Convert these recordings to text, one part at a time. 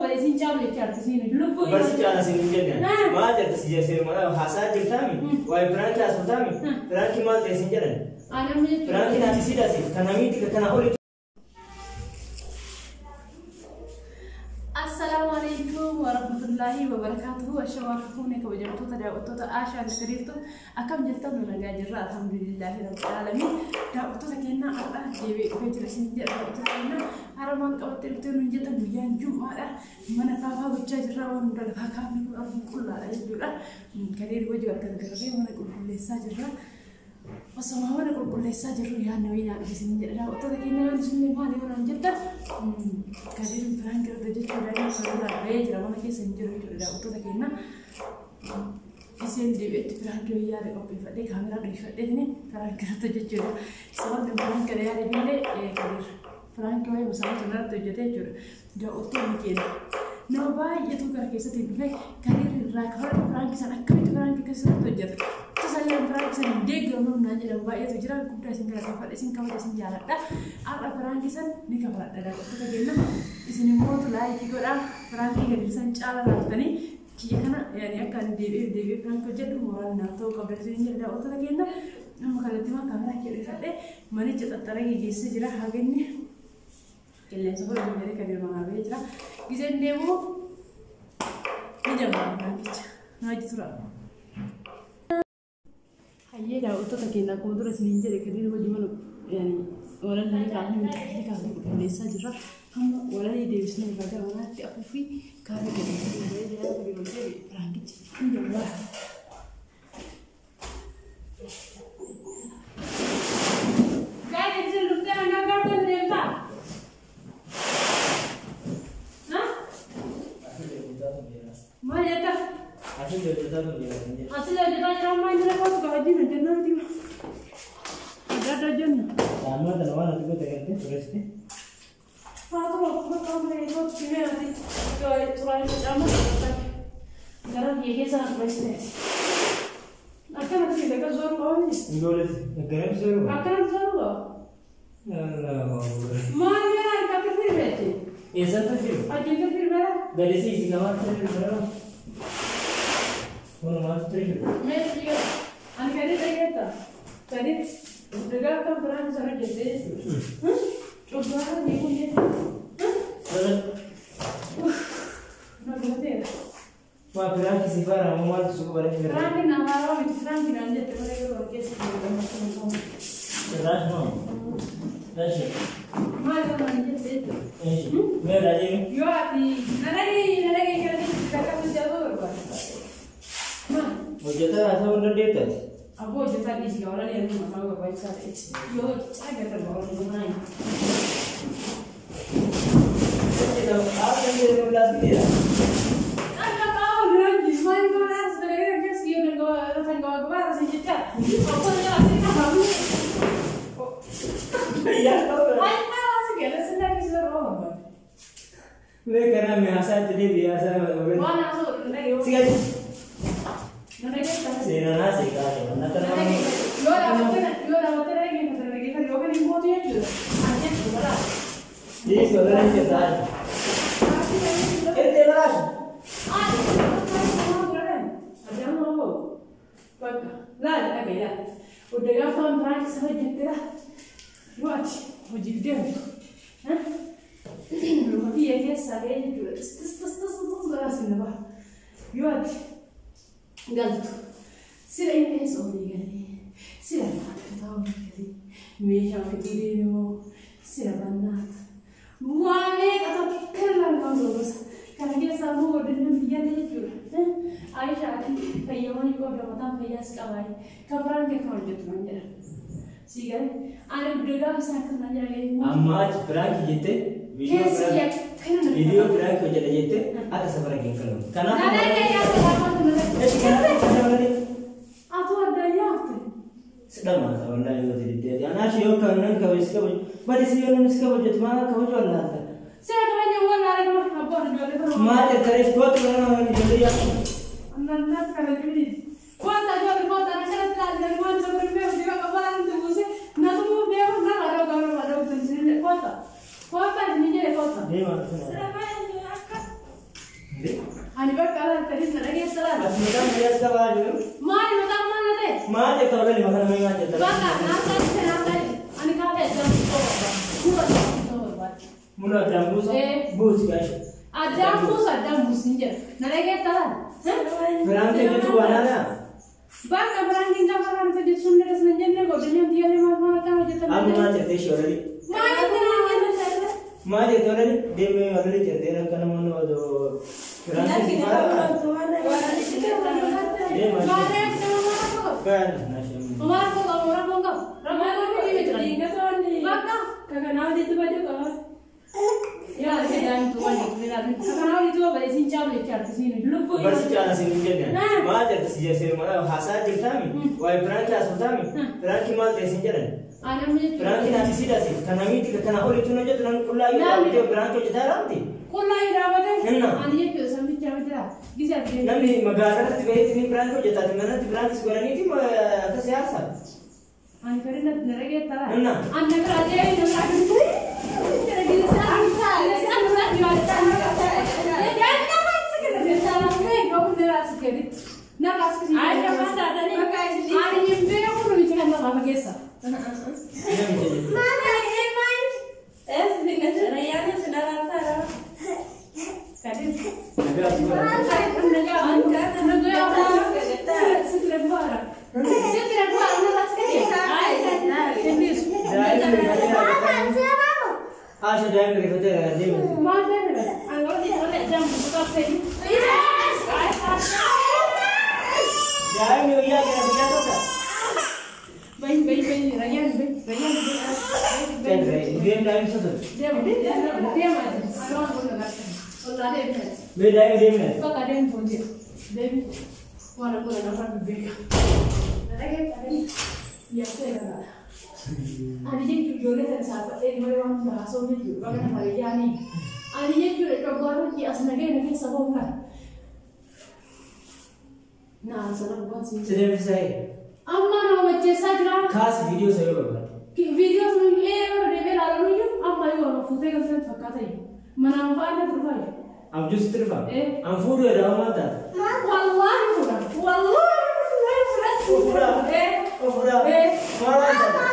Bade siin caalu jecha artisiin lubbuu. Barsi caala siin hin jenne. Maal jette si jeessee mala haasaa jirtaami? Waa'ee piraankii haasoftaami? Piraankii maal ta'e siin jedhan? Anamni jechuudha. Piraankiin ati si dhasi kan namitti kana oli. Assalaamu alaikum warahmatullahi wabarakatuhu. Ashamaa fuunee kabajamtoota daawwattoota Aashaan Kadiirtu, akkam jirtan? Nu nagaa jirra, alhamdulillahi rabbil alamin. Daawwattoota keenyaa, har'a deebi'ee dhufee jira isin jedha. Daawwattoota keenyaa, har'a maal qabattee dhuftee nuun jettan? Guyyaan jum'aadha. Mana faafaa gochaa jirra, waan hunda lafaa kaafne, kun arfun qullaadha jechuudha. Kadiir wajji wal gargaarree mana qulqulleessaa jirra. Osoo mana qulqulleessaa jirru yaadni wayii naa dhufe isin jedha. Daawwattoota keenyaa, yaadni sun maali yoo naan jettan, Kadiir piraankii irratti hojjechuu daa'ima sana bahee jira, mana keessa hin jiru jechuudha. Daawwattoota keenyaa, isheen deebi'etti piraankii wayii yaada qopheeffadhee, kaameraa dhoksifadhee piraankii irratti hojjechuudha. Sababni piraankii kana yaada illee Kadiir piraankii wayii masaraa sana irratti hojjetee jechuudha. Daawwattoonni keenya, nama baay'eetu gara keessatti dhufee Kadiir irraa kafalatu piraankii sana akkamitti piraankii akkasirratti hojjeta? Tasallee piraankii sana hin deeggaru naan jedhamu baay'eetu jira. Guddaa isin galateeffadha, isin kabaja, isin jaaladha. Har'a piraankii san ni kafaladha, daawwattoota keenya. Isin immoo like godhaa, piraankii gadi san caala laaltanii kiyya kana yaani akka ani deebi'ee deebi'ee piraankii hojjedhu moral naaf ta'uu qabda isin jedha. Daawwattoota keenya, amma kallattii waan kaameraa kee dhufadhe manicha xaxxaree geessee jira, haginni qilleensa fudhatu jedhee kan manaa bahee jira. Gizeen deemu ni jabaa piraankicha. Na wajji tura. Hayyee daawwattoota keenya, akkuma dura isiniin jedhe Kadiir hojii mana walallee kaafnee midhaan kaafnee qulqulleessaa jirra. Hamma walallee deebisnee irraa gara manaatti afuu fi kaafee gadi bahee jira. Kadiir ol deebi'e piraankichi hin jabaa. Gaarii isin dhuftee hangaa gaaftan deemtaa? Maal jetta? Asii hojjetaa kun jira. Asii hojjetaa jira, ammaa inni lakkoofsa qaba wajjin hojjennaa miti. Adda adda hojjenna. Saammaa kana waan ati goote gartee tureesti. Haa turu, akkuma qaama ta'e kootu simee ati xuraa'ina caama gara biyya keessa na tureessiteeti. Akkanatti miti, akka zooruu qaba miti. Ingooles garam zooruu. Akkanatti zooruu qaba. Maal gara harkatti firmeeti? Eessatti firu? Ajjeente firmeera? Gadi siisi kamaatti firu. Kun maaltu ture jiru? Meeshaa jira. Ani kan inni dhageetta. Gadi dhugaa akka biraan isa hojjettee jechuudha. Cubbaa ni kun jechuudha. Na gubateera. Maa piraankii si faara moo maaltu suuqa baree jira? Firaanki na haaraa miti, firaanki naan jette malee yeroo keessa jiru gammachuu hin qabu. Irraash moo? Eshi. Maal yoo naan jette jechuudha. Eshi. Mee raajii? Yoo ati na dhagee na dhagee kana keessatti akkamitti jaaluu barbaada? Maal? Hojjetaa haasa'uu hin dandeettati. Abboo, hojjetaa dhiisii, wala yeroo mataa barbaachisaa ta'e yoo hojjechaa agarra wala nama. Haala yeroo laasitiidha. Akka qaama biraan jiru maal godhaa as daree akkas yoo dangawaa gabaa as jechaa okkoo jala asii qabamu. Yaa ta'u. Ay, maal as gala sinna keessa barbaada. Mee kanaa mee haasaa itti deebi'ee haasaa nama. Waan haasa'u dhagee. Si gadi. Na dhageessa. Seenaan haasa'e kaasee. Nata nama. Yoo dhaabattee dhaggeeffatan dhaggeeffatan yookaan hin mootu jechuudha. Ani jechuudha balaa. Dhiisi wala hin jettaa. Ertee balaasu. Laal dhagaye, laal. Odda gaafa waan isa hojjettedha. Yoo ati hojiif deemtu luka kiyya keessaa ga'ee jechuudha. Tis tis tis tis tis godhaa sin baha. Yoo ati galtu sila inni eessa olii galee, sila laaffataa olii galee, meeshaa fiduu deemoo sila bannaat. Waa meeqa tokko kan gosa. Kana keessaa immoo godinni biyyaallee jechuudha. Aisha, ati fayyamaa hin qabda, mataan fayyaas qabaa. Kan biraan kee kan hojjetu naan jedha. Sii galee ani iddoo gaafa isaan akkas naan jedha galee. Amma achi piraankii jettee viidiyoo Keessi piraankii akkana. Viidiyoo piraanki hojjedha jettee akka safara kee hin kennu. Kanaaf. Nana kee. Eshi, kanaaf kana malee. Atu adda yaafte. Sidhama wallahi yoo ta'e anaashi yoo kan nan kabaju si kabaju bali si yoo namni si kabajatu maal kabaju wallaalta. Sira kabajni waan haala nama abbaan ijoollee kana. Maal jettarees kootu nama waan ijoollee yaa'u. Nannas kana jibni. Wanta ijoollee kootu ana kanatti ilaalanii waan sabri mee hojii qaba waan tuuse na tumuu deemu na adoo gabra adoo tuuse kootu. Kootu ni jedhe kootu. Deema. Sira baay'ee akka. laal kadin na dhageessa laal. Ati mataan biyyaas qabaa jiru. Maali mataan maal na ta'e? Maal jetta olali makaan maal jetta? Bakka naaf taasise naaf taasise. Ani kaafee addaan buusuu barbaada. Mura addaan buusuu barbaada. Mura addaan buusa? Ee. Buusi gaashe. Addaan buusu addaan buusu hin jedhu. Na dhageetta laal. Biraanki hojjetu waan haaraa? Bakka biraankiin gaafa kan hojjetu sun dheeres nan jenne godinaan xiyyaarri maal maal akka hojjetan. Amma maal jettee ishee olali? Maal jette naan jenne? Maal jette olali? Deemee olali jettee akka namoonni odoo biraanki si faara. Barsi caala siin hin jenne. Maal jette si jeessee haasaa jirtaami? Waa'ee biraanki haasoftaami? Biraanki maal ta'e siin jedhan? Biraanki naati si daasiif kan namitti kana olitti hojjetu namni qullaa yoo dhaabbatee biraanki hojjetaa jiraamti? Namni magaalaa irratti baheetti ni biraanki hojjetaati manatti biraankis godhaniiti akka siyaasa. Asha daa'imni rifatee deema. Daa'imni guyyaa kana guyyaa tokko. Deem daa'imni sosotu. Mee daa'imni deemna. Ani jechuun ijoollee sana saafadhee malee waan hunda haasa'u jechuudha. Bakka nama yaanii. Ani jechuudha dhoggaaruu as nagee na keessa ba'uudhaan. Naan sana gubbaan siin. Si deebisee. Amma nama macheessaa jira. Kaasi viidiyoo isa yoo barbaade. Viidiyoo sun yeroo deemee ilaalan iyyuu amma yoo nama fuutee galfee fakkaata iyyuu. Manaan fa'aa na turfaa iyyuu. Abjuu sitti dhufa? An fuudhu jedha maal taata? Wallaahi fuudha. Wallaahi fuudha. Ofuudha. Maal taata?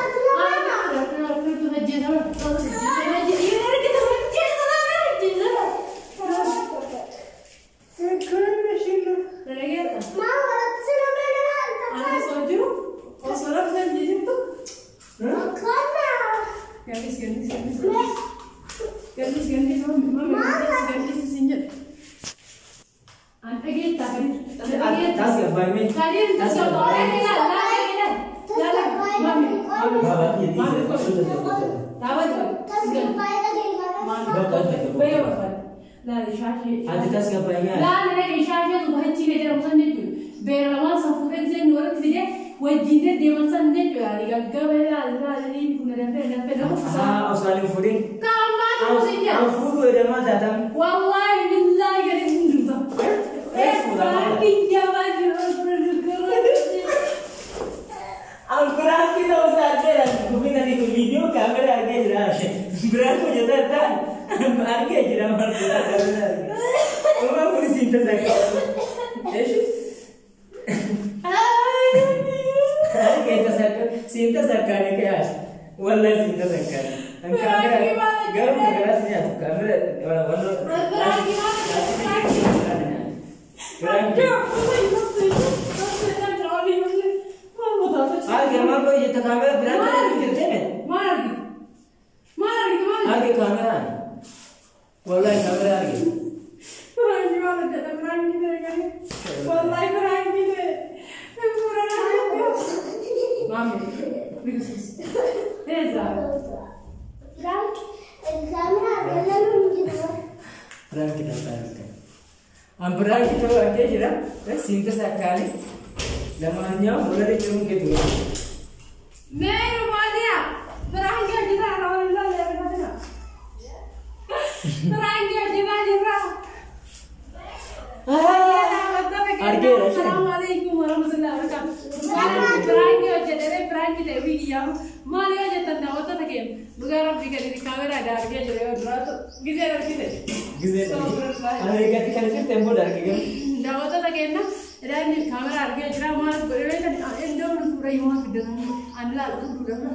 Daawwattoota keenya ilaalli kaameraa argee jira maal godhe beektan iddoo nu fuudha yoo fiddatanii ani laala fuudhuudha.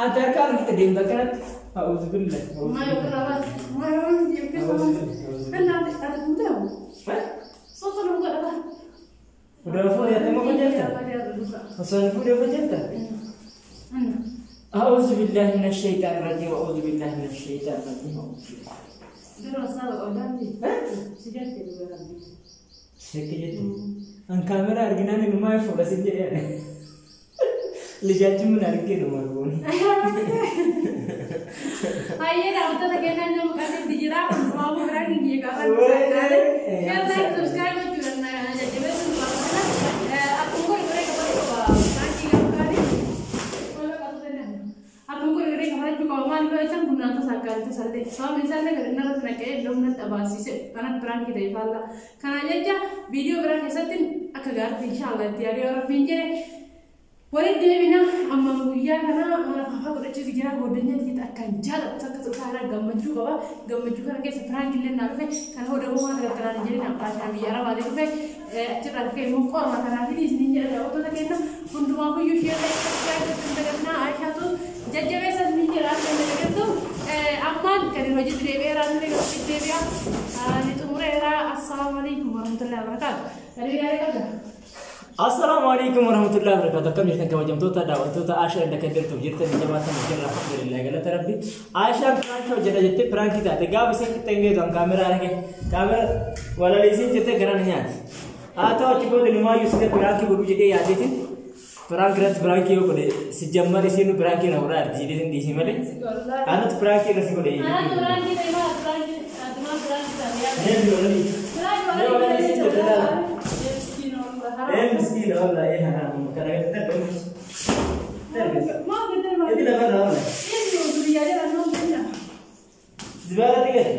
Ati harka argite deemta akkanatti. A'uuzu billahi. Maal irraa baas maal waan jechuudha. Annaati ati fuudhaa soto nu godhata. Udah fuudhee ati immoo hojjetta? Osoo hin fuudhee hojjetta? أعوذ بالله من الشيطان الرجيم أعوذ بالله من الشيطان الرجيم أعوذ بالله. Dura saaba qabdaanti. Si jette dhugaa rabbi. Shakki jette. An kaameraa arginaan inumaa fuudha sin jedhee. Lijaachi mun argee numa goone. Hayyee daawwattoota keenya nama qabeetti jira. Hundumaa biraan hin jeeqaa. Share like subscribe gochuudhaan jajjabeessuun barbaada. Akkuma godhe godhee qabatu qaba. Baankii gargaarii. Akkuma godhe godhee qabachuu qaba. Maal yoo jettan bunaan tasa akka tasallee. Sababni isaallee gadi narratti naqee iddoo natti abaasiise. Kanas biraan ta'e faalla. Kana jecha viidiyoo biraa keessatti akka gaariitti inshaallah itti yaadee rabbiin jedhe. Walitti deebina amma guyyaa kana mana faafaa godhachuutu jira godhanya tiita akkaan jaalladhu akka ta'u karaa gammachuu qaba gammachuu kana keessa firaank illee naa dhufe kana hodhamuu waan irratti naan jedhin abbaa isaa biyya arabaatii dhufe achirraa dhufe immoo qorma kanaaf isiniin jedha daawwattoota keenya hundumaa guyyuu ishee irraa dagatinaa Aishaatu jajjabeessa isiniin jedha akka hin dagattu ammaan kan hin hojiitti deebi'eera illee hojiitti deebi'a ni xumureera assalaamu alaikum warahmatullahi wabarakaatu. Gadi gaarii qabda. Assalaamu alaikum warahmatullahi wabarakatuh. Akkam jirtan kabajamtoota daawwattoota Aashaa inda kan jirtuuf jirtan jabaatan jirra alhamdulillah galata rabbi. Aashaan piraankii hojjedha jettee piraankii taate gaafa isheen qixxee hin geetu an kaameraa arge kaameraa walaleessee jettee gara na nyaati. Haa ta'u achi booda nimaayyuu sida piraankii godhuu jedhee yaadeetiin piraankii irratti piraankii yoo godhe si jammar isheen piraankii na godhaa jirti jedheetiin dhiisii malee. Anatu piraankii irra si godhe. Anatu piraankii ta'e maa piraankii ati maa piraankii taate yaadde. Eenyu walii. Piraankii walii Ee miskiina wallah ee haram kana gadi darbe. Darbe. Jadi lafa irraa wallah. Zibaala dhigate.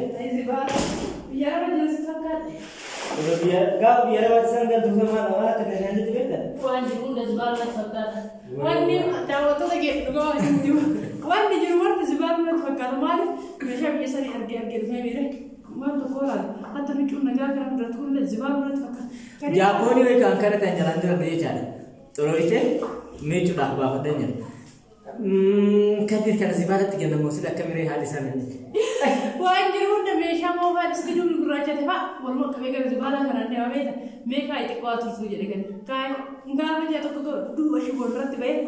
Yeroo biyya gaafa biyya arabaatti isaan galtu maal waan akka ta'e naan jetti beektaa? Wanni daawwattoota kee dhugaa wajjin jiru. Wanni jiru wanti si baanu natti fakkaata. Maaliif meeshaa biyya sanii argee argee dhufee miire waan tokko laala. Hatta micuun nagaa kana biratti kun si baanu natti fakkaata. Jaapoonii wayii kan kana ta'an jalaan dura jechaadha. Xurooyitee miicuudhaaf baafadhee jira. Kadir kana si baalatti kennamu sila akka miree haali isaa nan jecha. Waan jiru hunda meeshaa moofaa dhisti duubni gurraacha ta'e fa'a walumaa qabee gara zibaalaa kanaan deema beekta. Mee kaa'e xiqqoo haa turtuu jedhe gadi. Kaa'e gaafa ji'a tokko duuba shiboon irratti ba'ee.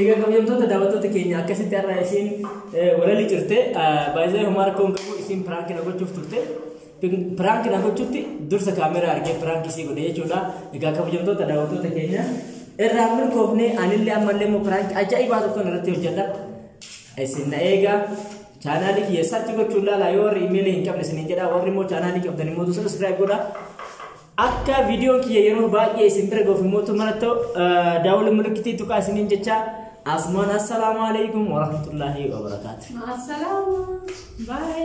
Egaa kabajamtoota daawwattoota keenya akkasitti har'a isiin walalii jirte baay'ee homaa rakkoo hin qabu isiin piraankii na gochuuf turte. Piraankii na gochuutti dursa kaameraa argee piraankii isii godhe jechuudha. Egaa kabajamtoota daawwattoota keenya irraa milkoofne anillee ammallee immoo piraankii ajaa'ibaa tokko irratti hojjedha. Isin na eegaa chaanaalii kiyya sarchi gochuun laala yoo warri imeelii hin qabne isiniin jedha warri immoo chaanaalii qabdan immoo subscribe godha. Akka viidiyoon kiyya yeroo baay'ee isin bira gahuuf immoo mallattoo daawwal milikitii tuqaa isiniin jecha asumaan assalaamu alaikum warahmatullaahi wabarakaatu. Ma'asalaama. Bye.